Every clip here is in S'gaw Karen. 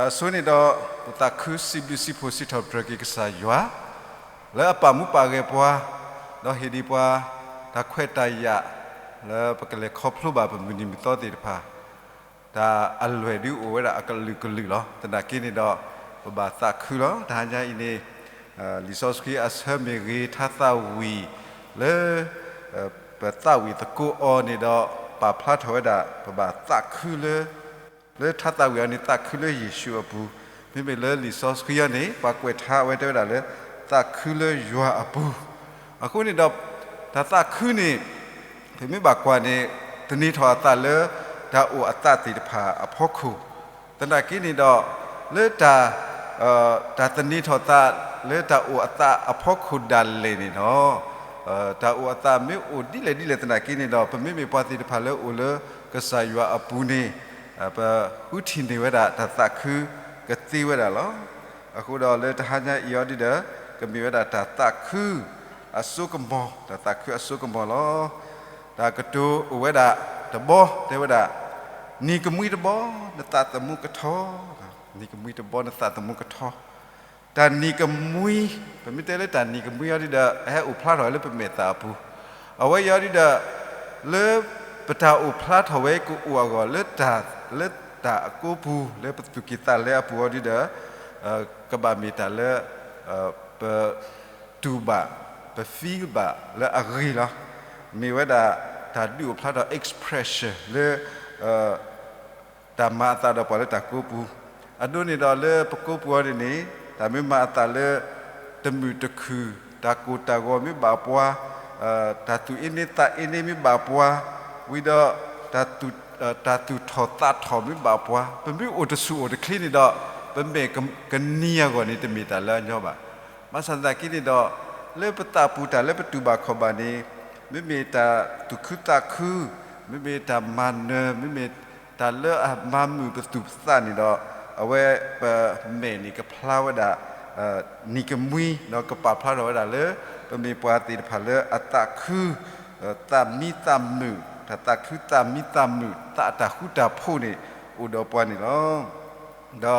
အဆိန့ၣ်ဒီး ပသးခုစံးဘျုးစံးဖှိၣ်စံးထီၣ်ပတြၢၤက့ၤကစၢ်ယွၤ လၢအပာ်မူပာ်ဂဲၤပှၤ, ဒီးဟ့ၣ်ဒံးပှၤ တၢ်ခွဲးတၢ်ယာ် လၢပကလဲၤခီဖျိဘၣ်ပမုၢ်နံၤမုၢ်သီသ့ၣ်တဖၣ် တၢ်အလွဲၢ်ဒုးအိၣ်ဝဲဒၣ်အကလုာ်ကလုာ်လီၤ. သနာ်က့န့ၣ်ဒီး ပဘၣ်သးခုလီၤ. တဟါညါအံၤန့ၣ် လံာ်စီဆှံအဆၢမ့ၢ်ဂ့ၤ ထါသးဝံၣ်လၢ ပသးဝံၣ်သကိးအီၤန့ၣ်ဒီး ပာ်ဖျါထီၣ်ဝဲဒၣ် ပဘၣ်သးခုလၢ လၢထါသးဝံၣ်အီၤန့ၣ် သးခုလၢယ့ၣ်ၡူးအပူၤ, မ့မ့ၢ်လၢလံာ်စီဆှံအံၤန့ၣ် ပှၤကွဲးထါအဝဲတဲဝဲဒၣ်လၢ သးခုလၢယွၤအပူၤ. အဃိန့ၣ်ဒီး တၢ်သးခုန့ၣ် ပမ့ၢ်ဘၣ်ကွၢ်န့ၣ် သန့ၤထီၣ်အသးလၢ တၢ်အိၣ်အသးသ့ၣ်တဖၣ်အဖီခိၣ်, သနာ်က့န့ၣ်ဒီး လၢတၢ် တၢ်သန့ၤထီၣ်သးလၢတၢ်အိၣ်အသးအဖီခိၣ်ဒၣ်လဲာ်န့ၣ်ဒီး တၢ်အိၣ်အသးမ့ၢ်အိၣ်ဒ်လဲၣ်ဒ်လဲၣ်သနာ်က့န့ၣ်ဒီး ပမ့မ့ၢ်ပှၤသ့ၣ်တဖၣ်လၢအိၣ်လၢကစၢ်ယွၤအပူၤန့ၣ် ပဃုထံၣ်န့ၢ်ဝဲဒၣ်တၢ်သးခုကသ့ဝဲဒၣ်လီၤ. အဃိဒီးလၢတဟါညါအံၤအီၤဒ်ဒီး ကမ့ၢ်ဝဲဒၣ်တၢ်သးခုအစိကမီၤ, တၢ်သးခုအစိကမီၤလီၤ. တၢ်ကတိၤအိၣ်ဝဲဒၣ်တဘီ တဲဝဲဒၣ်, နံၤကမှံတဘီ နသးသမူကထီ, နံၤကမှံတဘီ နသးသမူကထီ. တၢ်နံၤကမှံ, ပမ့ၢ်တဲလၢတၢ်နံၤကမှံအီၤဒ်ဒီး အဟဲအိၣ်ဖျါထီၣ်ဝဲလၢပမဲာ်သၣ်အပူၤ, အဝဲအံၤအီၤဒ်ဒီး လၢပတၢ်အိၣ်ဖျါထီၣ်ဝဲကအိၣ်အဂီၢ် လၢတၢ် လၢတၢ်အကိပူၤ လၢပသူၣ်ကံၢ်သးလဲအပူၤအီၤဒ်ဒီး ကဘၣ်မ့ၢ်တၢ်လၢ ပ တူၢ်ဘၣ်, ပ feel ဘၣ်လၢအဂ့ၤလီၤ. မ့ၢ်ဝဲဒၣ် တၢ်ဒုးအိၣ်ဖျါထီၣ် expression လၢ တၢ်မၤအသးဒီးပှၤလၢတၢ်ကိပူၤ, အဒိန့ၣ်ဒီးလၢပကိပူၤအီၤန့ၣ်န့ၣ် တၢ်မ့ၢ်မၤအသးလၢ တမုာ်တခုၣ်, တၢ်ကိၢ်တၢ်ဂီၤမ့ၢ်ဘၣ်ပှၤ, တၢ်သူၣ်အ့န့သးအ့န့မ့ၢ်ဘၣ်ပှၤ, ဝံၤဒီး တၢ်သူၣ်ထီၣ်သးထီၣ်မ့ၢ်ဘၣ်ပှၤ, ပမ့ၢ်အိၣ်တဆူၣ်အိၣ်တချ့န့ၣ်ဒီး ပမဲာ်ကနံၤအဂီၢ်န့ၣ် တမ့ၢ်တၢ်လၢအညီဘၣ်. ဘၣ်ဆၣ်သနာ်က့န့ၣ်ဒီး လၢပသးပူၤတၢ်လၢပတူၢ်ဘၣ်ခီၣ်ဘၣ်န့ၣ် မ့မ့ၢ်တၢ်သူၣ်ခုသးခု, မ့မ့ၢ်တၢ်မၤနၢၤ, မ့မ့ၢ်တၢ်လၢအမၤမုာ်ပသူၣ်ပသးန့ၣ်ဒီး အဝဲပမဲာ်န့ၣ်ကဖျါဝဲဒၣ် နံၤကမှံ ဒီးကပာ်ဖျါထီၣ်ဝဲဒၣ်လၢ ပမ့ၢ်ပှၤသ့ၣ်တဖၣ်လၢအသးခု သးမံသးမုာ်, တၢ်သးခုသးမံသးမုာ်, သးတၢ်ဃူတၢ်ဖိးန့ၣ် အိၣ်ဒီးပှၤန့ၣ်လီၤ.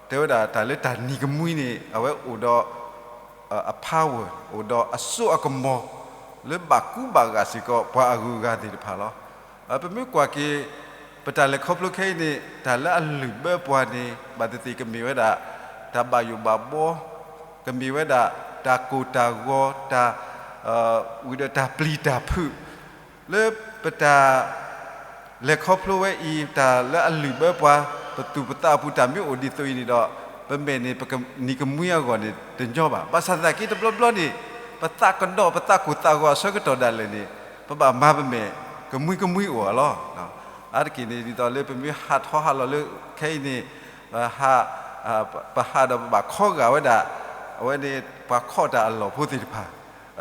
ဒီး တဲဝဲဒၣ်တၢ်လၢတၢ်နံၤကမှံန့ၣ် အဝဲအိၣ်ဒီး အ power အိၣ်ဒီးအစိအကမီၤ လၢဘၣ်ကူဘၣ်ဂာ်စ့ၢ်ကီးပှၤအဂုၤအဂၤသ့ၣ်တဖၣ်လီၤ. ပမ့ၢ်ကွၢ်က့ၤ ပတၢ်လဲၤခီဖျိခဲအံၤန့ၣ် တၢ်လၢအလုၢ်ဘၢပှၤန့ၣ် ဘၣ်သ့ၣ်သ့ၣ်ကမ့ၢ်ဝဲဒၣ် တၢ်ဘၣ်ယိၣ်ဘၣ်ဘီ, ကမ့ၢ်ဝဲဒၣ် တၢ်ကိၢ်တၢ်ဂီၤ, တၢ် ဝံၤဒီးတၢ်ပျံၤတၢ်ဖုး လၢပတၢ် လဲၤခီဖျိဝဲအံၤ တၢ်လၢအလုၢ်ဘၢပှၤ ပသူၣ်ပသးအပူၤတၢ်မ့ၢ်အိၣ်ဒ်သိးအံၤန့ၣ်ဒီး ပမဲာ်န့ၣ် ပကနံၤကမှံအဂီၢ်န့ၣ် တညီဘၣ်. ဘၣ်ဆၣ်သနာ်က့တဘျီဘျီန့ၣ် ပသးကဒီးပသးကိၢ်သးဂီၤအဆၢကတီၢ်ဒၣ်လဲာ်န့ၣ် ပဘၣ်မၤပမဲာ်ကမှံကမှံအိၣ်အလီၢ်. အါတက့ၢ်န့ၣ် ဒ်သိးလၢပမ့ၢ်ဟးထီၣ်ဟးလီၤလၢခဲအံၤန့ၣ် ပဟးဒီးပဘၣ်ခီဂာ်ဝဲဒၣ် အဝဲန့ၣ် ပှၤခီၣ်တၢ်အလီၢ်ဖိသ့ၣ်တဖၣ်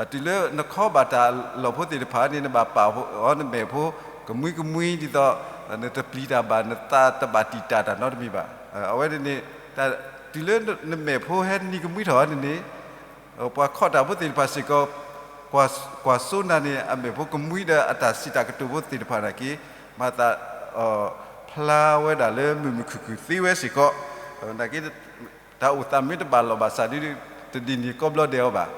တုၤလၢနခီဘၣ်တၢ်အလီၢ်ဖိသ့ၣ်တဖၣ်န့ၣ် နဘၣ်ပာ်အီၤနမဲာ်ဖိ ကမှံကမှံဒ်သိး နတပျံၤတၢ်ဘၣ် နသးတဘၣ်တံာ်တာ်တၢ်နီတမံၤဘၣ်. အဝဲန့ၣ်န့ၣ် တုၤလၢနမဲာ်ဖိဟဲနံၤကမှံထီၣ်န့ၣ်န့ၣ် ပှၤခီၣ်တၢ်ဖိသ့ၣ်တဖၣ်စ့ၢ်ကီး ကွၢ်စိနၤန့ၣ် အမဲာ်ဖိကမှံဒီးအတၢ်စံးတၢ်ကတိၤဖိသ့ၣ်တဖၣ်နာ်က့ မၤသး ဖျါဝဲဒၣ်လၢမုာ်မုာ်ခုၣ်ခုၣ်သ့ဝဲစ့ၢ်ကီး နာ်က့ တၢ်အိၣ်သးမ့ၢ်တဘၣ်လီၢ်ဘၣ်စးဒီး တဒ်န့ၣ်ကိးဘျီဒဲးအီၤဘၣ်.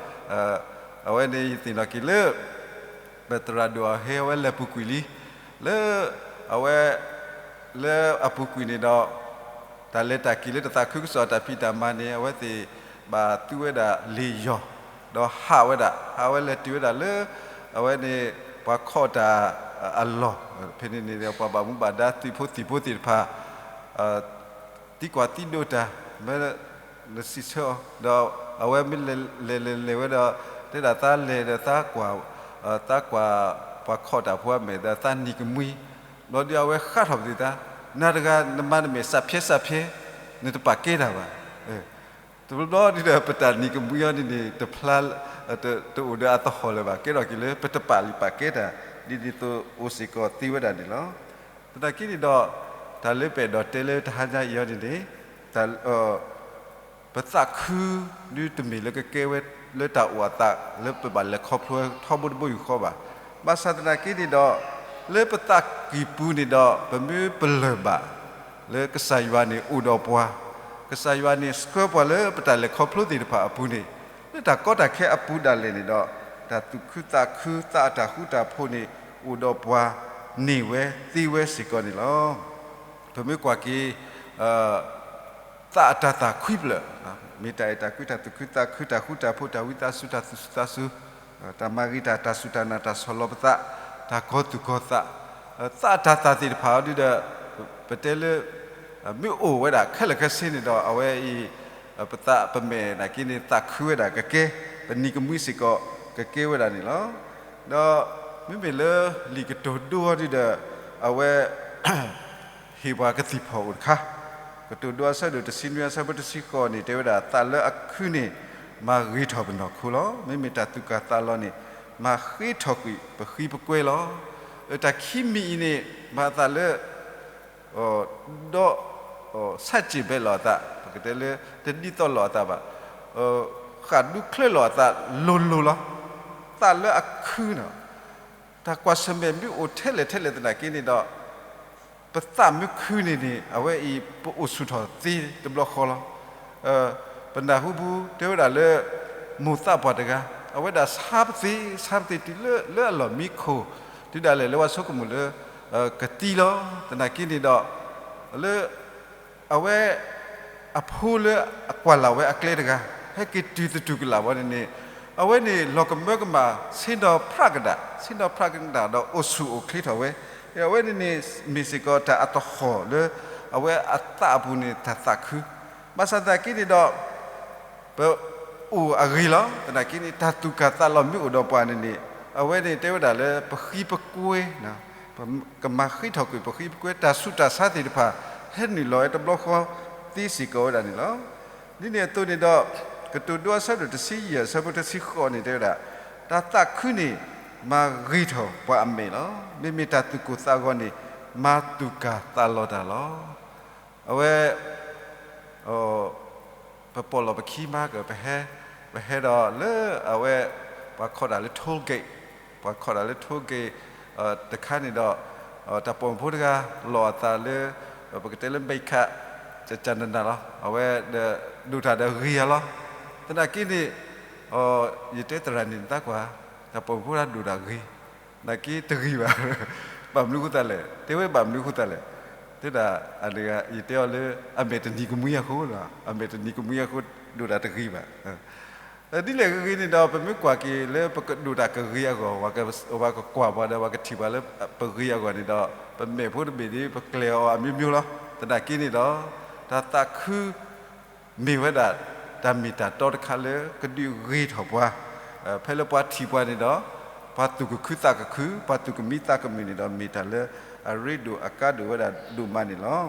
အဝဲန့ၣ်ယသ့ၣ်နီၣ်က့ၤလၢ ပသရၣ်ဒိၣ်အဟဲအဝဲလဲၤပူၤကွံာ်လံ လၢ အဝဲ လၢအပူၤကွံာ်န့ၣ်ဒီး တၢ်လဲၤတၢ်က့ၤလၢတၢ်သးခုကစီၣ်တၢ်ဖံးတၢ်မၤန့ၣ် အဝဲသ့ၣ်ဘၣ်သူဝဲဒၣ်လ့ၣ်ယီၢ် ဒီးဟးဝဲဒၣ် ဟးဝဲလဲၤတုၤဝဲဒၣ်လၢ အဝဲန့ၣ် ပှၤခီၣ်တၢ်အလီၢ် ဖဲန့ၣ်န့ၣ်ဒီး ပှၤဘၣ်မူဘၣ်ဒါသုးဖိသံၣ်ဖိသ့ၣ်တဖၣ် သံကွၢ်သံဒိးတၢ် မ့ၢ်နစံးဆၢအီၤ ဒီးအဝဲမ့ၢ်လဲၤလဲၤလဲၤလဲၤဝဲဒီး တဲဒၣ်သးလဲၤဒီးသးကွၢ် သးကွၢ်ပှၤခီၣ်တၢ်ဖိအမဲာ်ဒီးသးနံၤကမှံ ဘျီဒီးအဝဲဃါထီၣ်ပသ့ၣ်သး နၤတဂၤနမၤနမဲာ်စးဖျဲးစးဖျဲး နတပာ်ကဲတၢ်ဘၣ်. တဘျီဘျီဒ်ဒီးပတၢ်နံၤကမှံအီၤန့ၣ်န့ၣ် တဖျါ တအိၣ်ဒီးအသဟီၣ်လၢၤဘၣ် ကဲထီၣ်က့ၤလၢပတပာ်လုၢ်ပာ်ကဲတၢ် ဒ်ဒ်သိးအိၣ်စ့ၢ်ကီးသ့ဝဲဒၣ်န့ၣ်လီၤ. သနာ်က့န့ၣ်ဒီး တၢ်လၢပအဲၣ်ဒိးတဲလၢတဟါညါအံၤအီၤန့ၣ်န့ၣ် ပသးခုဒုတမ့ၢ်လၢကကဲဝဲလၢတၢ်အိၣ်အသးလၢပဘၣ်လဲၤခီဖျိထီဘိတဘိယူၢ်ဃီဘၣ်. ဘၣ်ဆၣ်သနာ်က့န့ၣ်ဒီး လၢပသးကံၢ်ပူၤန့ၣ်ဒီး ပမ့ၢ်ပလၢၢ်ဘၣ် လၢကစၢ်ယွၤန့ၣ်အိၣ်ဒီးပှၤ, ကစၢ်ယွၤန့ၣ်ဆှၢပှၤလၢပတၢ်လဲၤခီဖျိသ့ၣ်တဖၣ်အပူၤန့ၣ်, လၢတၢ်ကီတၢ်ခဲအပူၤဒၣ်လဲာ်န့ၣ်ဒီး, တၢ်သူၣ်ခုသးခု သးအတၢ်ဃူတၢ်ဖိးန့ၣ် အိၣ်ဒီးပှၤန့ၢ်ဝဲသ့ဝဲစ့ၢ်ကီးန့ၣ်လီၤ. ပမ့ၢ်ကွၢ်က့ၤ သးအတၤသၣ်ခွံဖျၢၣ်, မ့ၢ်တၢ်အဲၣ်တၢ်ကွံ တၢ်သူၣ်ခုသးခု တၢ်ဃူတၢ်ဖိး တၢ်ဝံသးစူၤ တၢ်သူၣ်စူၤသးစူၤ, တၢ်မၤဂ့ၤတၢ် တၢ်စူၢ်တၢ်နာ် တၢ်ဆီၣ်လီၤပသး, တၢ်ကီၤသူၣ်ကီၤသး, သးအတၤသၣ်သ့ၣ်တဖၣ်အံၤဒီး ပတဲလၢ မ့ၢ်အိၣ်ဝဲဒၣ်ခဲလၢာ်ခဲဆ့န့ၣ်ဒီး အဝဲအံၤ ပသးပမဲာ်နာ်က့န့ၣ် သးခုဝဲဒၣ်ကကဲ, ပနံၤကမှံစ့ၢ်ကီးကကဲဝဲဒၣ်န့ၣ်လီၤ. ဒီးမ့မ့ၢ်လၢလံာ်ကတိၤဒိအံၤဒီး အဝဲ ဟ့ၣ်ပှၤကသံၣ်ဖီၣ်အိၣ်တခါ, ကတိၤဒိအဆၢဒိၣ်တဆံနွံအဆၢဖိတဆံဃိးန့ၣ် တဲဝဲဒၣ် သးလၢအခုန့ၣ် မၤဂ့ၤထီၣ်ပနီၢ်ခိလီၤ. မ့မ့ၢ်တၢ်သူၣ်ကၢ်သးလီၤန့ၣ် မၤဃ့ထီၣ်ကွံာ်ပဃံပကွဲလီၤ. တၢ်ခံမံၤအံၤန့ၣ် မၤအသးလၢ ဒီး ဆန့်ကျင်ဘက် လိာ်အသး, ပကတဲလၢ တဒ်သိးလိာ်အသးဘၣ်, ဃၣ်ဒူချၢလိာ်အသးလိၤလိၤလီၤ. သးလၢအခုန့ၣ် တၢ်ကွၢ်ဆၢၣ်မဲာ်မ့ၢ်အိၣ်ထဲလဲၣ်ထဲလဲၣ်သနာ်က့န့ၣ်ဒီး ပသးမ့ၢ်ခုန့ၣ်န့ၣ် အဝဲအံၤ ပအိၣ်ဆူၣ်ထီၣ်သ့တဘျီဃီလီၤ. ပနၢ်ဟူပူၤတဲဝဲဒၣ်လၢ မိၢ်သးပှၢ်တဂၤ အဝဲဒၣ်ဆါပသ့ ဆါပသ့တုၤလၢအလီၢ်မံခိၣ် တုၤဒၣ်လဲာ်လၢပှၤဆိကမိၣ်လၢ ကသံလီၤ. သနာ်က့န့ၣ်ဒီး လၢ အဝဲ အဖိလၢအကွၢ်လၢ်ဝဲအကျဲတဂၤ ဟဲက့ၤတုၤသတူၢ်ကလာ်ဝဲန့ၣ်န့ၣ် အဝဲန့ၣ်လီၤကမၢကမၣ် ဆ့ၣ်နီၤဖြးကဒၣ် ဆ့ၣ်နီၤဖြးကဒၣ်ဒီးအိၣ်ဆူၣ်အိၣ်ချ့ထီၣ်ဝဲ, အဝဲန့ၣ်န့ၣ် မ့ၢ်စ့ၢ်ကီးတၢ်အသဟီၣ်လၢ အဝဲအသးအပူၤန့ၣ် တၢ်သးခု, ဘၣ်ဆၣ်သနာ်က့န့ၣ်ဒီး ပအိၣ်အဂ့ၤလီၤ. သနာ်က့န့ၣ် တၢ်သူၣ်ကၢ်သးလီၤမ့ၢ်အိၣ်ဒီးပှၤန့ၣ်န့ၣ် အဝဲန့ၣ်တဲဝဲဒၣ်လၢပဃံပကွဲ ကမၤဃ့ထီၣ်ကွံာ်ပဃံပကွဲ တၢ်ဆူးတၢ်ဆါသ့ၣ်တဖၣ် ဟဲနုာ်လီၤဝဲတဘျီဃီသ့စ့ၢ်ကီးဝဲဒၣ်န့ၣ်လီၤ. ဒ်န့ၣ်အသိးန့ၣ်ဒီး ကတိၤဒိအဆၢဒိၣ်တဆံယဲၢ်အဆၢဖိတဆံဃိးန့ၣ်တဲဝဲဒၣ်, တၢ်သးခုန့ၣ် မၤဂ့ၤထီၣ်ပှၤအမဲာ်လီၤ. မ့မ့ၢ်တၢ်သူၣ်ကိၢ်သးဂီၤန့ၣ် မၤသူၣ်ကၢ်သးလီၤတၢ်လီၤ. အဝဲ ပပိာ်လီၤပခံမးက ပဟဲ, ပဟဲဒီးလၢအဝဲ ပှၤခိးတၢ်လၢ toll gate, ပှၤခိးတၢ်လၢ toll gate တခါန့ၣ်ဒီး တၢ်ပိာ်မုၣ်ဖိတဂၤ လီၤအသးလၢ ပကတဲလၢ ဘဲးခး ကကနနၤလီၤ. အဝဲဒီး ဒိၣ်တၢ်ဒီးဂ့ၤဧါလီၤ. သနာ်က့န့ၣ် ယတဲသရၣ်န့ၣ် နသးကွၢ် တၢ်ပိာ်မုၣ်ဖိတဂၤဒိၣ်တၢ်ဂ့ၤ နာ်က့တဂ့ၤဘၣ်. ဘၣ်မနုၤဃိသတးလဲၣ်, တဲဝဲဘၣ်မနုၤဃိသတးလဲၣ်, တဲဒၣ် ယတဲအီၤလၢ အမဲာ်တနံၤကမှံအဃိ, အမဲာ်တနံၤကမှံအဃိ ဒိၣ်တၢ်တဂ့ၤဘၣ်. ဒ်လဲၣ်ဂ့ၤဂ့ၤန့ၣ်ဒီး ပမ့ၢ်ကွၢ်က့ၤလၢပကဒိၣ်တၢ်ကဂ့ၤအဂီၢ်, ပှၤကကွၢ်ပှၤဒီး ပှၤကထံၣ်ပှၤလၢပဂ့ၤအဂီၢ်န့ၣ်ဒီး ပမဲာ်ဖိတဘ့ၣ်ဒ် ပကျဲၤအီၤအမျိုးမျိုးလီၤ. သနာ်က့န့ၣ်ဒီး တၢ်သးခု မ့ၢ်ဝဲဒၣ် တၢ်မ့ၢ်တၢ်တီတခါလၢကဒုးဂ့ၤထီၣ်ပှၤ, ဖဲလၢပှၤထံၣ်ပှၤန့ၣ်ဒီး ပှၤသူၣ်ကခုသးကခု, ပှၤသူၣ်ကမံသးကမုာ်န့ၣ်ဒီး မ့ၢ်တၢ်လၢအရ့ဒိၣ်အကါဒိၣ်ဝဲဒၣ်ဒိၣ်မးန့ၣ်လီၤ.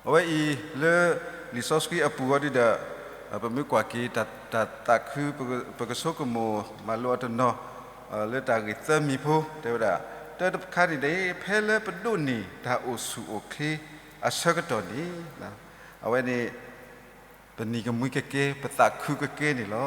အဝဲအံၤလၢ လံာ်စီဆှံအပူၤအီၤဒုဒီး ပမ့ၢ်ကွၢ်က့ၤ တၢ်သးခု ပကဆိကမိၣ်မၤလိအီၤတနီၤ လၢတၢ်ဂ့ၢ်သၢမံၤဖိ တဲဝဲဒၣ် တၢတခါန့ၣ်န့ၣ် ဖဲလၢပဒိးန့ၢ်တၢ်အိၣ်ဆူၣ်အိၣ်ချ့အဆၢကတီၢ်န့ၣ် အဝဲန့ၣ် ပနံၤကမှံကကဲ ပသးခုကကဲန့ၣ်လီၤ.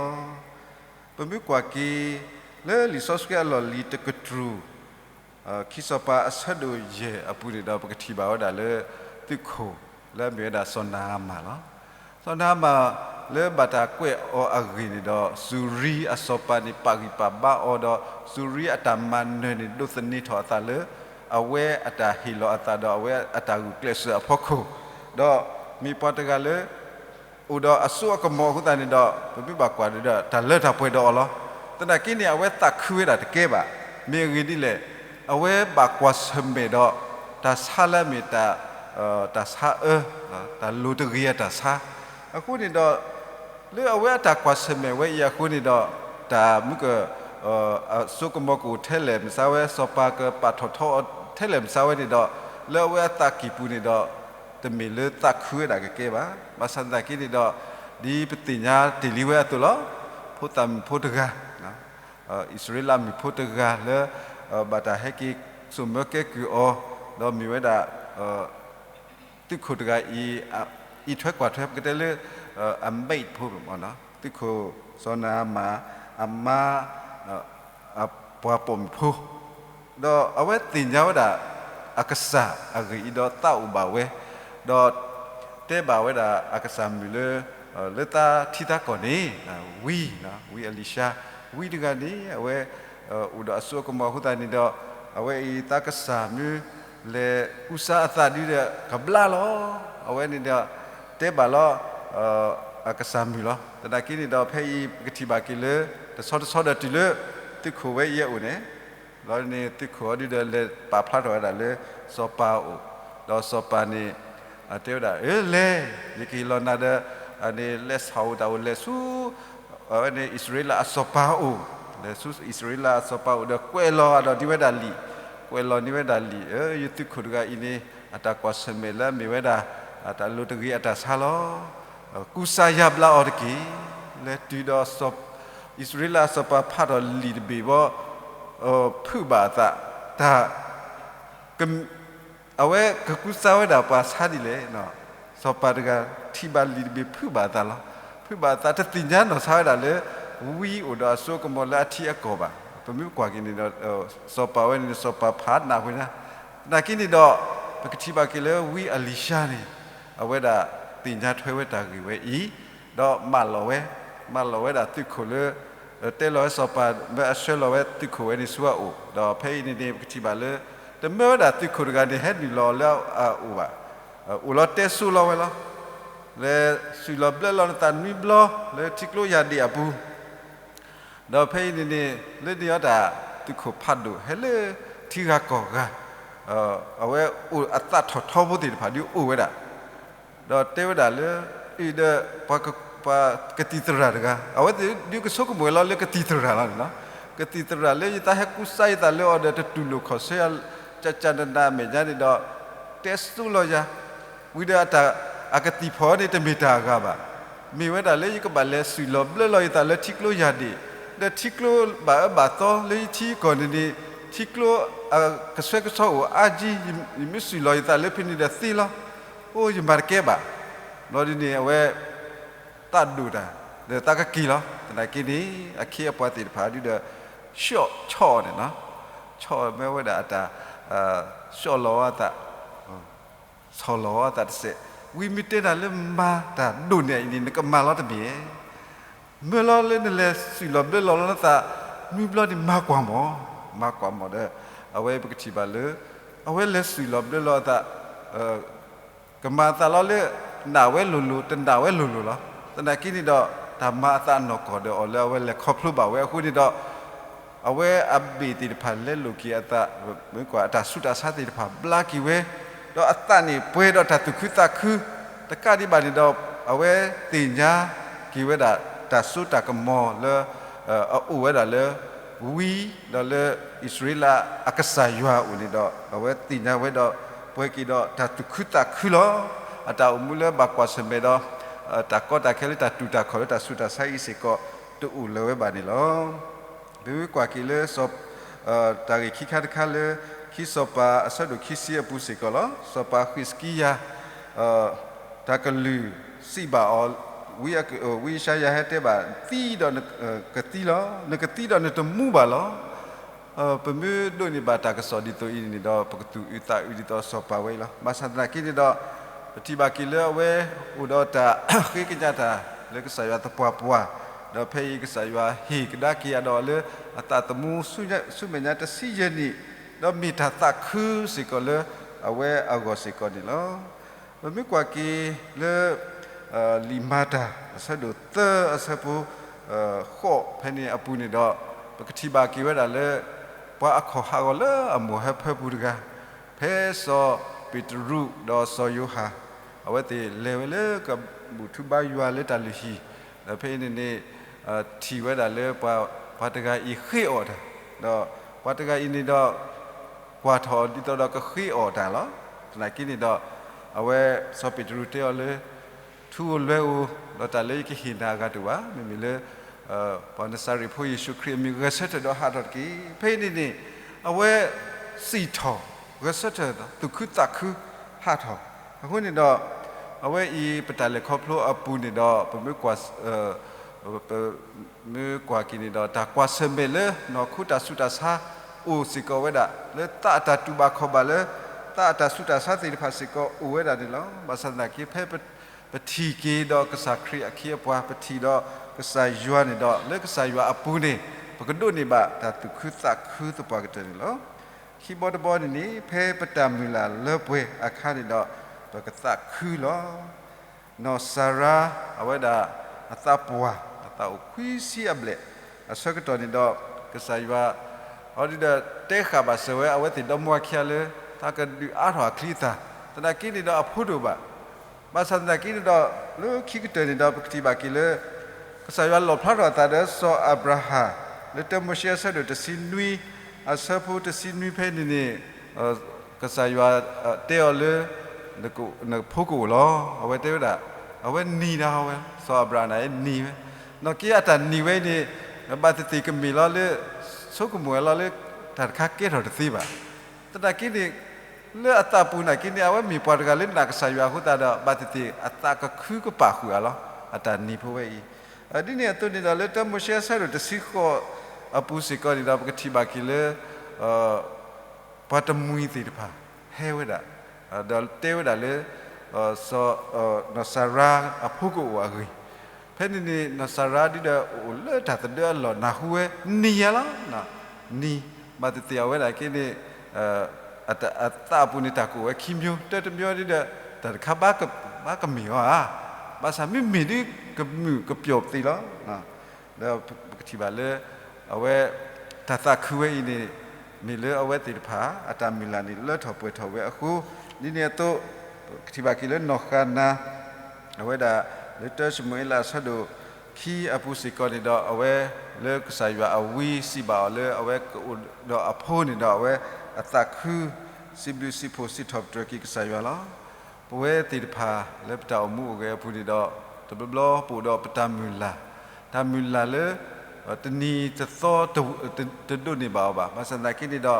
ပမ့ၢ်ကွၢ်က့ၤ လၢလံာ်စီဆှံအလီၢ်လံၤတကတြူၢ် ခံစီၤပၤအဆၢဒိၣ်ယဲၢ်အပူၤန့ၣ်ဒီး ပကထံၣ်ဘၣ်ဝဲဒၣ်လၢ သုးခိၣ်လၢအမ့ၢ်ဝဲဒၣ်စီၤနၤအမၣ်လီၤ. စီၤနၤအမၣ် လၢဘၣ်တၢ်ကွဲးအီၤအဂ့ၢ်န့ၣ်ဒီး စူၤရံအစီၤပၤန့ၣ် ပာ်ဂံၢ်ပာ်ဘါအီၤဒီး စူၤရံအတၢ်မၤနၢၤန့ၣ် ဒိးသန့ၤထီၣ်အသးလၢ အဝဲအတၢ်ဟ့ၣ်လီၤအသးဒီး အဝဲအတၢ်ဂုာ်ကျဲးစၢးအဖီခိၣ်, ဒီးမ့ၢ်ပှၤတဂၤလၢ အိၣ်ဒီးအစိအကမီၤအဃိသတးန့ၣ်ဒီး ပမ့ၢ်ဘၣ်ကွၢ်ဒီး တၢ်လၢတၢ်ပှဲၤဒီးအီၤလီၤ. သနာ်က့န့ၣ် အဝဲသးခုဝဲဒၣ်တကဲဘၣ်. မ့ၢ်အဂ့ၢ်ဒ်လဲၣ်, အဝဲဘၣ်ကွၢ်ဆၢၣ်မဲာ်ဒီး တၢ်ဆါလၢအမ့ၢ် တၢ်ဆါအၢ, တၢ်လိၤတဂ့ၤအတၢ်ဆါ, အဃိန့ၣ်ဒီး လၢအဝဲအတၢ်ကွၢ်ဆၢၣ်မဲာ်ဝဲအံၤအဃိန့ၣ်ဒီး တၢ်မုၢ်က အစိကမီၤကအိၣ်ထဲလဲၣ်မ့ၢ်စါဝဲ, စီၤပၤကပာ်ထီၣ်ထီအီၤထဲလဲၣ်မ့ၢ်စါဝဲန့ၣ်ဒီး လၢအဝဲအသးကံၢ်ပူၤန့ၣ်ဒီး တမ့ၢ်လၢသးခုဝဲဒၣ်ကကဲဘၣ်. ဘၣ်ဆၣ်သနာ်က့န့ၣ်ဒီး ဒ်ပသ့ၣ်ညါတ့ၢ်လံဝဲအသိးလီၤ. ဖိသၣ်မုၣ်ဖိတဂၤ, အံၣ်စရ့လးမုၣ်ဖိတဂၤလၢ ဘၣ်တၢ်ဟဲက့ၤစိာ်မၢကဲကုၢ်အီၤ, ဒီးမ့ၢ်ဝဲဒၣ် သုးခိၣ်တဂၤအံၤ အံးထွဲကွၢ်ထွဲ ပကတဲလၢ အ maid ဖိ, သုးခိၣ်စီၤနၤအမၣ် အမါ အပှၤပိာ်မုၣ်ဖိ, ဒီးအဝဲသ့ၣ်ညါဝဲဒၣ် အကစၢ်အဂ့ၢ်အံၤဒီးသးအိၣ်ဘၣ်ဝဲ, ဒီးတဲဘၣ်ဝဲဒၣ်အကစၢ်မုၣ်လၢ လၢသးထံသးကီၢ်န့ၣ် ဝံ, ဝံအလံၤၡါ, ဝံတဂၤန့ၣ် အဝဲ အိၣ်ဒီးအစိအကမီၤအဃိသတးန့ၣ်ဒီး အဝဲအံၤသးကစၢ်မုၣ် လဲၤကူစါအသးဒုဒီးကဘျါလီၤ. အဝဲန့ၣ်ဒီး တဲဘၣ်လီၤ အကစၢ်မုၣ်လီၤ. သနာ်က့န့ၣ်ဒီး ဖဲအံၤပကထံၣ်ဘၣ်က့ၤလၢ တဆီတဆီဒီးတုၤလၢ သုးခိၣ်ဝဲအံၤအအိၣ်န့ၣ် လီၤန့ၣ် သုးခိၣ်အီၤဒုဒီးလဲၤပာ်ဖျါထီၣ်ဝဲဒၣ်လၢ စီၤပၤအအိၣ်, ဒီးစီၤပၤန့ၣ် တဲဝဲဒၣ် အၢ လဲၤ, ယကဟ့ၣ်လီၤနၤဒီး န့ၣ် လဲၤဆှၣ်အိၣ်တၢ်အိၣ် လဲၤဆူ အဝဲန့ၣ် အံၣ်စရ့လးအစီၤပၤအအိၣ်, လဲၤဆူအံၣ်စရ့လးအစီၤပၤအအိၣ်ဒီး ကွဲးလီၤဒီးန့ၢ်ဝဲဒၣ်လံာ်, ကွဲးလီၤန့ၢ်ဝဲဒၣ်လံာ်, အၢ ယသုးခိၣ်တဂၤအံၤန့ၣ် အတၢ်ကွၢ်ဆၢၣ်မဲာ်လၢအမ့ၢ်ဝဲဒၣ် တၢ်လိၤတဂ့ၤအတၢ်ဆါလီၤ. ကူစါယါဘျါအီၤတက့ၢ်. လဲၤတုၤဒီး အံၣ်စရ့လးအစီၤပၤဖးထီၣ်လံာ်တဘ့ၣ်ဘီ ဖုးဘၣ်အသး, တၢ် အဝဲကကူစါဝဲဒၣ်ပှၤဆါဒ်လဲၣ်. စီၤပၤတဂၤထံၣ်ဘၣ်လံာ်တဘ့ၣ်ဖုးဘၣ်အသးလီၤ. ဖုးဘၣ်အသး တသ့ၣ်ညါနီၢ်ဆါဝဲဒၣ်လၢ ဝံအိၣ်ဒီးအစိအကမီၤလၢအထံအကီၢ်ဘၣ်. ပမ့ၢ်ကွၢ်က့ၤန့ၣ်ဒီး စီၤပၤဝဲန့ၣ် စီၤပၤဖးနးဝဲဒၣ်. သနာ်က့န့ၣ်ဒီး ပကထံၣ်ဘၣ်က့ၤလၢဝံအလံၤၡါန့ၣ် အဝဲဒၣ်သ့ၣ်ညါထွဲဝဲတၢ်ဂ့ၢ်ဝဲအံၤ, ဒီးမၢလီၤဝဲ, မၢလီၤဝဲဒၣ်သုးခိၣ်လၢ တဲလီၤဝဲစီၤပၤ မၢအဆှၢလီၤဝဲသုးခိၣ်ဝဲန့ၣ်ဆူအအိၣ်, ဒီးဖဲအံၤန့ၣ်န့ၣ် ပကထံၣ်ဘၣ်လၢ တမၢဝဲဒၣ်သုးခိၣ်တဂၤန့ၣ် ဟဲနုာ်လီၤလၢအအိၣ်ဘၣ်. အိၣ်လီၤတဲစိလီၤဝဲလီၤ. လဲၤစွံၣ်လီၤဘျၢလီၤနသးနွံဘျီလၢထံကျိယၢ်ဒ့ၣ်အပူၤ ဒီးဖဲအံၤန့ၣ်န့ၣ် လၢန့ၣ်အီၤတၢ် သုးခိၣ်ဖးဒိၣ်ဟဲလၢထံဂၤကီၢ်ဂၤ, အဝဲအိၣ်အသးထီၣ်ထီဖိသ့ၣ်တဖၣ်ဒုးအိၣ်ဝဲဒၣ်, ဒီးတဲဝဲဒၣ်လၢ အံၤဒီး ပှၤကသံၣ်သရၣ်တဂၤ အဝဲသ့ၣ်ဒုးကဆိကမိၣ်ဝဲလီၤလၢကသံၣ်သရၣ်လီၤန့ၣ်လီၤ. ကသံၣ်သရၣ်လၢယသးဟဲကူစါယသးလၢအီၤဒီး တတူၢ်လိာ်ခီၣ်ဆၢယၤ ကကနနမဲာ်ညါန့ၣ်ဒီး တဲစိလီၤယၤ ဝံၤဒီးအတၢ် အကသံၣ်ဖီၣ်န့ၣ် တမ့ၢ်တၢ်အဂၤဘၣ်. မ့ၢ်ဝဲဒၣ်လၢယကဘၣ်လဲၤစွံၣ်လီၤဘျၢလီၤယသးလၢထံကျိယၢ်ဒ့ၣ်, ဒီးထံကျိဘၣ်အၢဘၣ်သီလၢယထံကီၢ်န့ၣ်န့ၣ် ထံကျိ ကဆှဲကဆှီအိၣ်အါကံ, ယမ့ၢ်စွံၣ်လီၤယသးလၢဖဲန့ၣ်ဒီးသ့လီၤ. အိၣ်ယမၤတကဲဘၣ်. ဘျီဒ်န့ၣ် အဝဲ သးဒိၣ်တၢ် ဒီးသးကက့ၤလီၤ. သနာ်က့န့ၣ် အခ့အပှၤသ့ၣ်တဖၣ်ဒုဒီး ဆီၣ်ဆီၣ်အီၤန့ၣ်လီၤ. ဆီၣ်မ့ၢ်ဝဲဒၣ်အတၢ် ဆီၣ်လီၤအသး ဆီၣ်လီၤအသးတစဲး, ဝံၤမ့ၢ်တဲနၤလၢမၤတၢ်ဒိၣ်န့ၢ်အံၤန့ၣ် နကမၤလီၤတမ့ၢ်ဧါ. မၢလီၤလၢနလဲၤစွံၣ်လီၤဘျၢလီၤလီၤနသး နွံဘျီန့ၣ် မၤကွၢ်မီၢ်, မၤကွၢ်မီၢ်ဒီး အဝဲပကထံၣ်ဘၣ်လၢ အဝဲလဲၤစွံၣ်လီၤဘျၢလီၤအသး ကမၤအသးလီၤလၢ နာ်ဝဲလိၤလိၤ တနာ်ဝဲလိၤလိၤလီၤ. သနာ်က့န့ၣ်ဒီး တၢ်မၤအသးအနီၢ်ကီၢ်ဒီးအီၤလၢအဝဲလဲၤခီဖျိဘၣ်ဝဲအဃိန့ၣ်ဒီး အဝဲအဘ့ၣ်သ့ၣ်တဖၣ်လဲလိာ်က့ၤအသး, မ့ၢ်ကွၢ်အတၢ်ဆူးတၢ်ဆါသ့ၣ်တဖၣ်ဘျါက့ၤဝဲ, ဒီးအသးန့ၣ်ပှဲၤဒီးတၢ်သူၣ်ခုသးခု, တကးဒံးဘၣ်န့ၣ်ဒီး အဝဲသ့ၣ်ညါက့ၤဝဲဒၣ်တၢ်စိတၢ်ကမီၤလၢ အအိၣ်ဝဲဒၣ်လၢ ဝံ ဒီးလၢအံၣ်စရ့လးအကစၢ်ယွၤအအိၣ်န့ၣ်ဒီး အဝဲသ့ၣ်ညါဝဲဒီး ပှဲၤက့ၤဒီးတၢ်သူၣ်ခုသးခုလီၤ. အတၢ်အိၣ်မူလၢဘၣ်ကွၢ်ဆၢၣ်မဲာ်ဒီး တၢ်ကီတၢ်ခဲလၢတၢ်တူၢ်တၢ်ခီၣ်လၢတၢ်ဆူးတၢ်ဆါအံၤစ့ၢ်ကီး တအိၣ်လၢၤဝဲဘၣ်န့ၣ်လီၤ. ပမ့ၢ်ကွၢ်က့ၤလၢ တၢ်ဂ့ၢ်ခံခါတခါလၢ ခံစီၤပၤအဆၢဒိၣ်ခံဆံအပူၤစ့ၢ်ကီးလီၤ. စီၤပၤဃံးစကံယၤ တၢ်ကလုၢ်စံးဘၣ်အီၤ, ဝံယၡါယၤဟဲတဲဘၣ်, သံဒီးကသံလီၤ, နကသံဒီးနတမူဘၣ်လီၤ. ပမ့ၢ်ဒိးန့ၢ်ဘၣ်တၢ်ကစီၣ်ဒ်သိးအံၤန့ၣ်ဒီး ပကသူၣ်အုးသးအုးဒ်သိးစီၤပၤဝဲအံၤလီၤ. ဘၣ်ဆၣ်သနာ်က့န့ၣ်ဒီး ပထံၣ်ဘၣ်က့ၤလၢအဝဲအိၣ်ဒီးတၢ်ဃ့ကညးတၢ်လၢကစၢ်ယွၤသပှၢ်ပှၢ်, ဒီးဖဲအံၤကစၢ်ယွၤဟ့ၣ်ကဒါက့ၤအဒီးလၢ အသးသမူဆူမဲာ်ညါတဆံယဲၢ်နံၣ်, ဒီးမ့ၢ်တၢ်သးခုစ့ၢ်ကီးလၢအဝဲအဂီၢ်စ့ၢ်ကီးန့ၣ်လီၤ. ပမ့ၢ်ကွၢ်က့ၤလၢ လံာ်မၤတၢ် အဆၢဒိၣ်သၢအဆၢဖိ ဃိးဖဲန့ၣ်အပူၤန့ၣ်ဒီး ပကထံၣ်ဘၣ်က့ၤဝဲဒၣ်လၢ ပှၤအခီၣ်ဟးဂီၤလၢအမိၢ်ဟၢဖၢပူၤတဂၤ, ဖဲစီၤပ့းတရူးဒီးစီၤယိၤဟၣ် အဝဲသ့ၣ်လဲၤဝဲလၢကဘူၣ်ထူဘါယွၤလၢတၢ်လုၢ်ဟံၣ်, ဒီးဖဲအံၤန့ၣ်န့ၣ် ထံၣ်ဝဲဒၣ်လၢ ပှၤတဂၤအံၤဃ့အီၣ်တၢ်, ဒီးပှၤတဂၤအံၤန့ၣ်ဒီး ကွၢ်ထီၣ်ဒ်သိးဒီးကဃ့အီၣ်တၢ်လီၤ. သနာ်က့န့ၣ်ဒီး အဝဲစီၤပ့းတရူးတဲအီၤလၢ ထူဧိၤလွဲဧိၤ, ဒီးတၢ်လၢယကဟ့ၣ်နၤအဂၤတအိၣ်ဘၣ်, မ့မ့ၢ်လၢ ပှၤနစၤရ့းဖိယ့ၣ်ၡူးခရံာ်အမံၤဂဲၤဆၢထၢၣ်ဒီးဟးထီၣ်တက့ၢ်. ဖဲအံၤန့ၣ်န့ၣ် အဝဲစံၣ်ထီၣ် ဂဲၤဆၢထၢၣ် သူၣ်ခုသးခု ဟးထီၣ်. အဃိန့ၣ်ဒီး အဝဲအံၤပတၢ်လဲၤခီဖျိအပူၤန့ၣ်ဒီး ပမ့ၢ်ကွၢ် ပမ့ၢ်ကွၢ်က့ၤန့ၣ်ဒီး တၢ်ကွၢ်ဆၢၣ်မဲာ်လၢနီၢ်ခိတၢ်ဆူးတၢ်ဆါအိၣ်စ့ၢ်ကီးဝဲဒၣ် လၢသးအတၢ်တူၢ်ဘၣ်ခီၣ်ဘၣ်လၢ သးအတၢ်ဆူးတၢ်ဆါသ့ၣ်တဖၣ်စ့ၢ်ကီးအိၣ်ဝဲဒၣ်န့ၣ်လီၤ. ဘၣ်ဆၣ်သနာ်က့ ဖဲပထံၣ်က့ၤဒီးကစၢ်ခရံာ်အခ့အပှၤ ပထံၣ်ဒီးကစၢ်ယွၤန့ၣ်ဒီး လၢကစၢ်ယွၤအပူၤန့ၣ် ပကဒိးန့ၢ်ဘၣ်တၢ်သူၣ်ခုသးခုသပှၢ်ကတၢၢ်န့ၣ်လီၤ. ခံဘီတဘီန့ၣ်န့ၣ် ဖဲပတၢ်မုၢ်လၢ်လၢပှဲၤအခါန့ၣ်ဒီး ပကသးခုလီၤ. နီၢ်စၤရါ အဝဲဒၣ်အသးပှၢ် အသးအိၣ်ခွံဆံအဘျဲၣ် အဆၢကတီၢ်န့ၣ်ဒီး ကစၢ်ယွၤ အီၤဒုဒီးတဲဃာ်ဘၣ်စၢၤဝဲ အဝဲသ့ၣ်ဒီမါဝၤခံဂၤလၢ သးကဒုးအါထီၣ်အချံအသၣ်, သနာ်က့န့ၣ်ဒီးအဖိတအိၣ်ဘၣ်. ဘၣ်ဆၣ်သနာ်က့န့ၣ်ဒီး လၢခံကတၢၢ်န့ၣ်ဒီး ပကထံၣ်ဘၣ်က့ၤလၢ ကစၢ်ယွၤလီၣ်ဖျါထီၣ်အသးဒီးစီၤအၤဘြၤဟၣ် လၢတၢမိၤၡ့အဆၢဒိၣ်တဆံနွံ အဆၢဖိတဆံနွံဖဲန့ၣ်န့ၣ် ကစၢ်ယွၤတဲအီၤလၢ နဖိကအိၣ်လီၤ. အဝဲတဲဝဲဒၣ် အဝဲနံၤဒၣ်ဝဲ စီၤအၤဘြၤဟၣ်န့ၣ်နံၤဝဲ, နီၢ်က့အတၢ်နံၤဝဲအံၤန့ၣ် ဘၣ်သ့ၣ်သ့ၣ်ကမ့ၢ်လီၤလၢ ဆိကမိၣ်ဝဲလီၤလၢ တၢ်တခါကဲထီၣ်တသ့ဘၣ်. သနာ်က့န့ၣ် လၢအသးပူၤနာ်က့န့ၣ် အဝဲမ့ၢ်ပှၤတဂၤလၢနာ်ကစၢ်ယွၤအဃိသတးဒီး ဘၣ်သ့ၣ်သ့ၣ်အသးကခုကပာ်ဃုာ်အါလီၤ အတၢ်နံၤဖိဝဲအံၤ. ဒ်န့ၣ်အသိးန့ၣ်ဒီး လၢတၢမိၤၡ့အဆၢဒိၣ်တဆံဃိးအပူၤစ့ၢ်ကီးန့ၣ်ဒီး ပကထံၣ်ဘၣ်က့ၤလၢ ပှၤတမှံၤသ့ၣ်တဖၣ် ဟဲဝဲဒၣ် ဒီးတဲဝဲဒၣ်လၢ နီၢ်စၤရါအဖိကအိၣ်အဂ့ၢ်, ဖဲန့ၣ်န့ၣ် နီၢ်စၤရါဒ်ဒီးအိၣ်လၢတၢ်သဒၢအလီၢ်နၢ်ဟူဝဲ နံၤယၤလီၤ. နံၤ ဘၣ်သ့ၣ်သ့ၣ်အဝဲဒၣ်က့န့ၣ် အသးအပူၤန့ၣ် တၢ်ကအိၣ်ဝဲခံမျိုး, တၢတမျိုးဒ်ဒီး တၢ်တခါဘၣ်ကမ့ၢ်အီၤဧါ, ဘၣ်ဆၣ်မ့မ့ၢ်ဒ်ကမုာ်ကပျီၤသ့လီၤ. ဒီးပကထံၣ်ဘၣ်လၢ အဝဲ တၢ်သးခုဝဲအံၤန့ၣ် မ့ၢ်လၢအဝဲသ့ၣ်တဖၣ် အတၢ်မုၢ်လၢ်န့ၣ် လၢထီၣ်ပှဲၤထီၣ်ဝဲအဃိ, ဒ်န့ၣ်အသိး ပကထံၣ်ဘၣ်က့ၤလၢနီၢ်ဃၤနၤ အဝဲဒၣ် လၢတၢၡမူၤအ့လးအဆၢဒိၣ်ခံအပူၤစ့ၢ်ကီးန့ၣ်ဒီး အဝဲလၢကစၢ်ယွၤအဝံစံးဘၣ်အီၤလၢ အဝဲကအိၣ်ဒီးအဖိန့ၣ်ဒီး အဝဲအသးခု စံးဘျုးစံးဖှိၣ်စံးထီၣ်ပတြၢၤက့ၤကစၢ်ယွၤလီၤ. ပဝဲသ့ၣ်တဖၣ်လၢပတၢ်အိၣ်မူအိၣ်ဂဲၤအပူၤန့ၣ်ဒီး တဘျီဘျီပအိၣ်ဒီးပတၢ်မုၢ်လၢ်, တၢ်မုၢ်လၢ်လၢ တနံၤတသီ တဒိးန့ၢ်ဘၣ်အီၤဘၣ်. ဘၣ်ဆၣ်သနာ်က့န့ၣ်ဒီး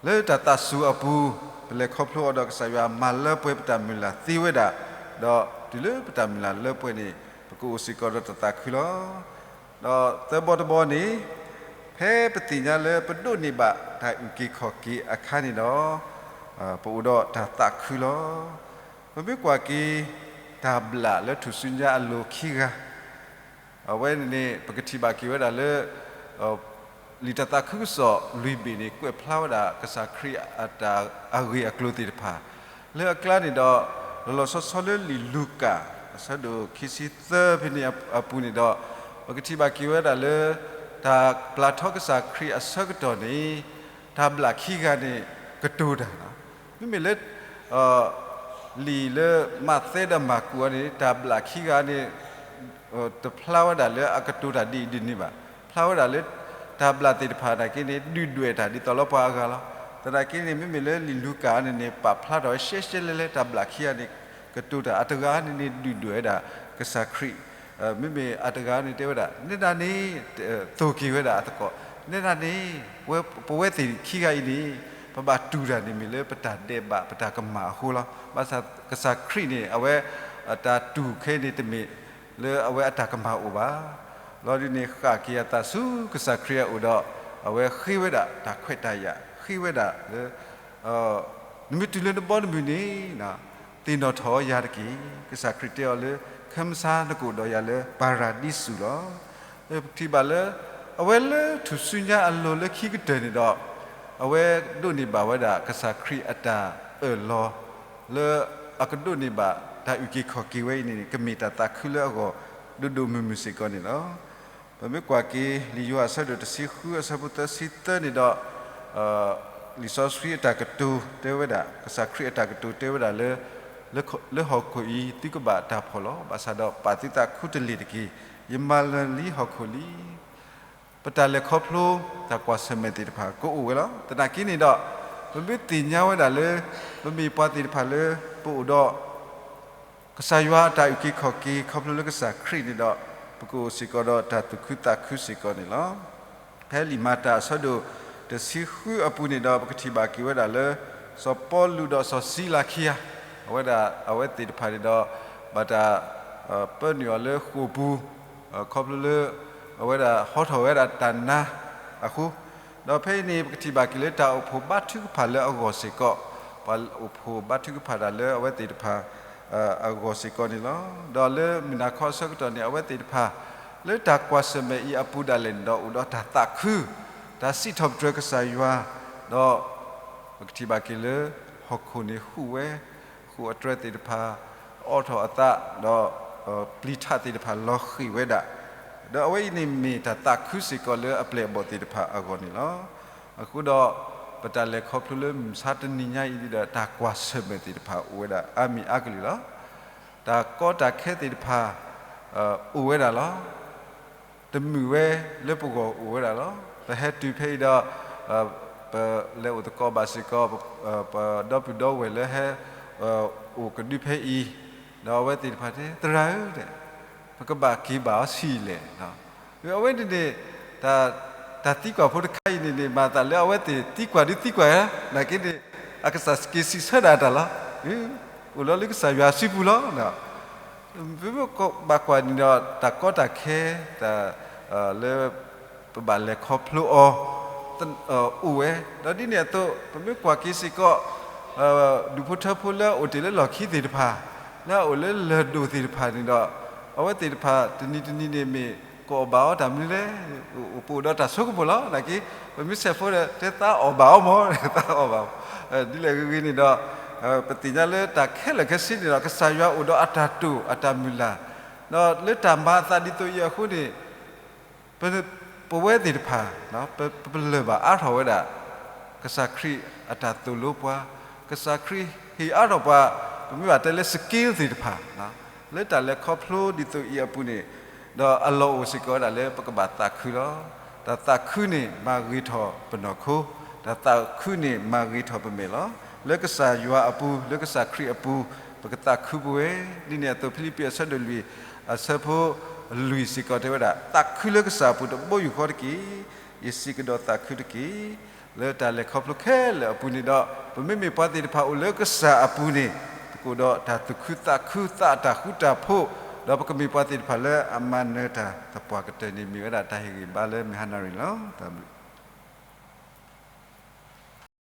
လၢတၢ်သးစူၤအပူၤ ပလဲၤခီဖျိအီၤဒီးကစၢ်ယွၤမၤလၢပှဲၤပတၢ်မုၢ်လၢ်သ့ဝဲဒၣ်, ဒီးတုၤလၢပတၢ်မုၢ်လၢ်လၢပှဲၤန့ၣ် ပကအိၣ်စ့ၢ်ကီးဒီးတၢ်သးခုလီၤ. ဒီးသၢဘီတဘီန့ၣ် ဖဲပသ့ၣ်ညါလၢပဒိးန့ၢ်ဘၣ်တၢ်အုၣ်က့ၤခီၣ်က့ၤအခါန့ၣ်ဒီး ပအိၣ်ဒီးတၢ်သးခုလီၤ. ပမ့ၢ်ကွၢ်က့ၤ တၢ်ဘျၣ်လၢထူၣ်စုညါအလိၤခံဂၤ အဝဲန့ၣ်န့ၣ် ပကထံၣ်ဘၣ်က့ၤဝဲဒၣ်လၢ လံာ်တၢ်သးခုကစီၣ်လွံၢ်ဘ့ၣ်န့ၣ် ကွဲးဖျါဝဲဒၣ်ကစၢ်ခရံာ်အတၢ်အဂ့ၢ်အကျိၤသ့ၣ်တဖၣ် လၢအကျါန့ၣ်ဒီး လီၤလီၤဆီဆီလၢလံာ်လူၤကၣ် အဆၢဒိၣ်ခံဆံသၢဖဲန့ၣ်အပူၤန့ၣ်ဒီး ပကထံၣ်ဘၣ်က့ၤဝဲဒၣ်လၢ တၢ်ပျၢ်ထီကစၢ်ခရံာ်အဆၢကတီၢ်န့ၣ် တၢ်ဘျၣ်ခံဂၤန့ၣ် ကတိၤတၢ် မ့မ့ၢ်လၢ လံာ်လၢမးသဲဒီးမၢ်ကူးအံၤန့ၣ် တၢ်ဘျၣ်ခံဂၤန့ၣ် တဖျါဝဲဒၣ်လၢအကတိၤတၢ်ဒ်အံၤဒ်န့ၣ်ဘၣ်. ဖျါဝဲဒၣ်လၢ တၢ်ဘျၣ်သ့ၣ်တဖၣ်နာ်က့န့ၣ် ဒုၣ်ဒွဲၣ်တၢ်ဒ်သိးလၢပှၤအဂၤလီၤ. သနာ်က့န့ၣ် မ့မ့ၢ်လၢလံာ်လူၤကၣ်န့ၣ်န့ၣ် ပာ်ဖျါထီၣ်ဝဲရှဲရှဲလဲလဲ တၢ်ဘျၣ်ခံဂၤန့ၣ် ကတိၤတၢ်အတဂၤန့ၣ်န့ၣ် ဒုၣ်ဒွဲၣ်ဝဲဒၣ် ကစၢ်ခရံာ် မ့မ့ၢ်အတဂၤန့ၣ်တဲဝဲဒၣ် နဲဒၣ်န့ၣ် သိၣ်က့ၤဝဲဒၣ်အသကိး နဲဒၣ်န့ၣ် ပဝဲသ့ၣ်ခံဂၤအံၤန့ၣ် ပဘၣ်တူၢ်တၢ်န့ၣ်မ့ၢ်လၢပတၢ်ဒဲးဘးပတၢ်ကမၣ်အဃိလီၤ. ဘၣ်ဆၣ်ကစၢ်ခရံာ်န့ၣ် အဝဲ တၢ်တူၢ်ခဲအံၤန့ၣ်တမ့ၢ်လၢအဝဲအတၢ်ကမၣ်အိၣ်ဘၣ်. လီၤဒ်န့ၣ် ဃၣ်က့ၤအသးဆူကစၢ်ခရံာ်အအိၣ်ဒီး အဝဲဃ့ဝဲဒၣ်တၢ်ခွဲးတၢ်ယာ် ဃ့ဝဲဒၣ်လၢ နမ့ၢ်တုၤလၢနဘီနမုၢ်န့ၣ် သ့ၣ်နီၣ်ထီၣ်ယၤတက့ၢ်. ကစၢ်ခရံာ်တဲအီၤလၢ ခဲမုၢ်ဆါနကအိၣ်ဒီးယၤလၢပၤရၤဒံစူၤလီၤ. ပထံၣ်ဘၣ်လၢ အဝဲလၢထူၣ်စုညါအလိၤလၢခံကတၢၢ်န့ၣ်ဒီး အဝဲဒိးန့ၢ်ဘၣ်ဝဲဒၣ်ကစၢ်ခရံာ်အတၢ်အၢၣ်လီၤ လၢအကဒိးန့ၢ်ဘၣ်တၢ်အုၣ်က့ၤခီၣ်က့ၤဝဲအံၤန့ၣ် ကမ့ၢ်တၢ်သးခုလၢအဂီၢ် ဒိၣ်ဒိၣ်မုၢ်မုၢ်စ့ၢ်ကီးန့ၣ်လီၤ. ပမ့ၢ်ကွၢ်က့ၤ လံာ်ယိၤဟၣ်အဆၢဒိၣ်တဆံဃုအဆၢဖိသၢဆံသၢန့ၣ်ဒီး လံာ်စီဆှံအတၢ်ကတိၤတဲဝဲဒၣ် ကစၢ်ခရံာ်အတၢ်ကတိၤတဲဝဲဒၣ်လၢ လၢဟီၣ်ခိၣ်အံၤ သုကဘၣ်တၢ်ဖှီၣ်လီၤ. ဘၣ်ဆၣ်ဒီးပာ်သုသးခူတလ့ၢ်တက့ၢ်. ယမၤလၢာ်လံဟီၣ်ခိၣ်လံ. ပတၢ်လဲၤခီဖျိ တၢ်ကွၢ်ဆၢၣ်မဲာ်သ့ၣ်တဖၣ် ကအိၣ်ဝဲလီၤ. သနာ်က့န့ၣ်ဒီး ပမ့ၢ်သ့ၣ်ညါဝဲဒၣ်လၢ ပမ့ၢ်ပှၤသ့ၣ်တဖၣ်လၢ ပအိၣ်ဒီး ကစၢ်ယွၤအတၢ်အုၣ်က့ၤခီၣ်က့ၤ ခီဖျိလၢကစၢ်ခရံာ်န့ၣ်ဒီး ပကအိၣ်စ့ၢ်ကီးဒီးတၢ်သူၣ်ခုသးခုစ့ၢ်ကီးန့ၣ်လီၤ. ဖဲလံာ်မၤတၢ်အဆၢဒိၣ်တဆံဃုအပူၤန့ၣ်ဒီး ပကထံၣ်ဘၣ်က့ၤဝဲဒၣ်လၢ စီၤပီလူးဒီးစီၤစံလၤခံဂၤ အဝဲဒၣ်အဝဲသ့ၣ်တဖၣ်န့ၣ်ဒီး ဘၣ်တၢ် ပၢနုာ်အီၤလၢဃိာ်ပူၤ ခီဖျိလၢ အဝဲဒၣ်ဟီထီၣ်ဝဲဒၣ်တၢ်နါအဃိ ဒီးဖဲအံၤန့ၣ် ပကထံၣ်ဘၣ်က့ၤလၢတၢ်အိၣ်ဖှိၣ်ဘါထုကဖၣ်လၢအဂီၢ်စ့ၢ်ကီး ပှၤအိၣ်ဖှိၣ်ဘါထုကဖၣ်တၢ်လၢအဝဲသ့ၣ်တဖၣ် အဂီၢ်စ့ၢ်ကီးန့ၣ်လီၤ. ဒီးလၢမုၢ်နၤခီအဆၢကတီၢ်န့ၣ် အဝဲသ့ၣ်တဖၣ် လၢတၢ်ကွၢ်ဆၢၣ်မဲာ်အံၤအပူၤဒၣ်လဲာ်န့ၣ်ဒီး အိၣ်ဒီးတၢ်သးခု, တၢ်စံးထီၣ်ပတြၢၤကစၢ်ယွၤ, ဒီး ပကထံၣ်ဘၣ်က့ၤလၢ ဟီၣ်ခိၣ်န့ၣ်ဟူးဝဲ, ဃိာ်အတြဲၤသ့ၣ်တဖၣ် အိးထီၣ်အသး, ဒီး ပျံၤထးသ့ၣ်တဖၣ်လီၤဃံၢ်ဝဲဒၣ်, ဒီးအဝဲအံၤန့ၣ်မ့ၢ်တၢ်သးခုစ့ၢ်ကီးလၢအပျဲၢ်အဘီၣ်သ့ၣ်တဖၣ်အဂီၢ်န့ၣ်လီၤ. အဃိဒီး ပတၢ်လဲၤခီဖျိလၢမုၢ်ဆါတနံၤညါအံၤဒီး တၢ်ကွၢ်ဆၢၣ်မဲာ်သ့ၣ်တဖၣ်အိၣ်ဝဲဒၣ်အါမံၤအါကလုာ်လီၤ. တၢ်ကီတၢ်ခဲသ့ၣ်တဖၣ် အိၣ်ဝဲဒၣ်လီၤ. တမုာ်ဝဲလၢပဂီၢ်အိၣ်ဝဲဒၣ်လီၤ. ပဟဲတုၤဖဲအံၤဒီး ပလဲၤအိၣ်သကိးဘၣ်စ့ၢ်ကီး ပဒီပုၢ်ဒီဝဲၢ်လၢဟဲ အိၣ်ကဒုဖဲအံၤ, ဒီးအဝဲသ့ၣ်တဖၣ်တဲ သရၣ်ဧၢ, ပကဘၣ်က့ၤဘၣ်အီၤဆံးလဲၣ်. အဝဲန့ၣ်န့ၣ် တၢ်သံကွၢ်ဖိတခါအံၤန့ၣ်န့ၣ် မၤသးလၢအဝဲသ့ၣ်သံကွၢ်ဒုးသံကွၢ်, နာ်က့န့ၣ် အကစၢ်က့ၤစံးဆၢဒၣ်တၢ်လီၤ. အိၣ်လီၤလၢကစၢ်ယွၤအစုပူၤလီၤ. ပမ့ၢ်ဘၣ်ကွၢ်န့ၣ်ဒီး တၢ်ကီတၢ်ခဲ တၢ်လၢ ပဘၣ်လဲၤခီဖျိအီၤ အိၣ်ဝဲ, ဒီးဒ်န့ၣ်အသိး ပမ့ၢ်ကွၢ်က့ၤစ့ၢ်ကီး ဒူၣ်ဖိထၢဖိလၢအအိၣ်တ့ၢ်လၢလီၢ်ခံသ့ၣ်တဖၣ်, လၢအအိၣ်လၢလၢၢ်ဒိၣ်သ့ၣ်တဖၣ်န့ၣ်ဒီး အဝဲသ့ၣ်တဖၣ်တနံၤတနံၤန့ၣ်မ့ၢ် ကအီၣ်ဘၣ်အီၤတၢ်မနုၤလဲၣ်. ပအိၣ်ဒီးတၢ်ဆိကမိၣ်လီၤ. နာ်က့ ပမ့ၢ်ဆဲးဖိဒီး တဲသးအီၣ်ဘၣ်အီၤမး, သးအီၣ်ဘၣ်အီၤ ဒ်လဲၣ်ဂ့ၤဂ့ၤန့ၣ်ဒီး ပသ့ၣ်ညါလၢတၢ်ခဲလၢာ်ခဲဆ့န့ၣ်ဒီး ကစၢ်ယွၤအိၣ်ဒီးအတၢ်တိာ်အတၢ်မုၢ်လၢ်, ဒီးလၢတၢ်မၤအသးဒ်သိးအံၤအဃိန့ၣ် ပ ပဝဲသ့ၣ်တဖၣ် ပ ပလၢၢ်ဘၣ်အါထီၣ်ဝဲဒၣ် ကစၢ်ခရံာ်အတၢ်သိၣ်လိပှၤ, ကစၢ်ခရံာ်ဟ့ၣ်အါထီၣ်ပှၤ ပမ့ၢ်ဘၣ်တဲလၢ skill သ့ၣ်တဖၣ် လၢတၢ်လဲၤခီဖျိဒ်သိးအံၤအပူၤန့ၣ်, ဒီးအလီၢ်အိၣ်စ့ၢ်ကီးဝဲဒၣ်လၢပကဘၣ်သးခုလီၤ. တၢ်သးခုန့ၣ်မၤဂ့ၤထီၣ်ပနီၢ်ခိ, တၢ်သးခုန့ၣ်မၤဂ့ၤထီၣ်ပမဲာ်လီၤ. လၢကစၢ်ယွၤအပူၤ, လၢကစၢ်ခရံာ်အပူၤ, ပကသးခုပဝဲ, ဒ်န့ၣ်အသိး ဖံလံးပံးအဆၢဒိၣ်လွံၢ် အဆၢဖိလွံၢ်စ့ၢ်ကီးတဲဝဲဒၣ်, သးခုလၢကစၢ်အပူၤတဘိယူၢ်ဃီတက့ၢ်. ယစံးကဒီးသးခုတက့ၢ်. လၢတၢ်လဲၤခီဖျိခဲလၢာ်အပူၤန့ၣ်ဒီး ပမ့မ့ၢ်ပှၤသ့ၣ်တဖၣ်အိၣ်လၢကစၢ်အပူၤန့ၣ် ပကအိၣ်ဒီးတၢ်သူၣ်ခုသးခု သးအတၢ်ဃူတၢ်ဖိး, ဒီးပကမ့ၢ်ပှၤသ့ၣ်တဖၣ်လၢအမၤနၢၤတၢ်သပှၢ်ကတၢၢ်န့ၣ် မ့ၢ်ဝဲဒၣ်တၢ်ဟ့ၣ်ဂံၢ်ဘါလၢမုၢ်ဟါနၣ်ရံၣ်လီၤ. တၢ်ဘျုး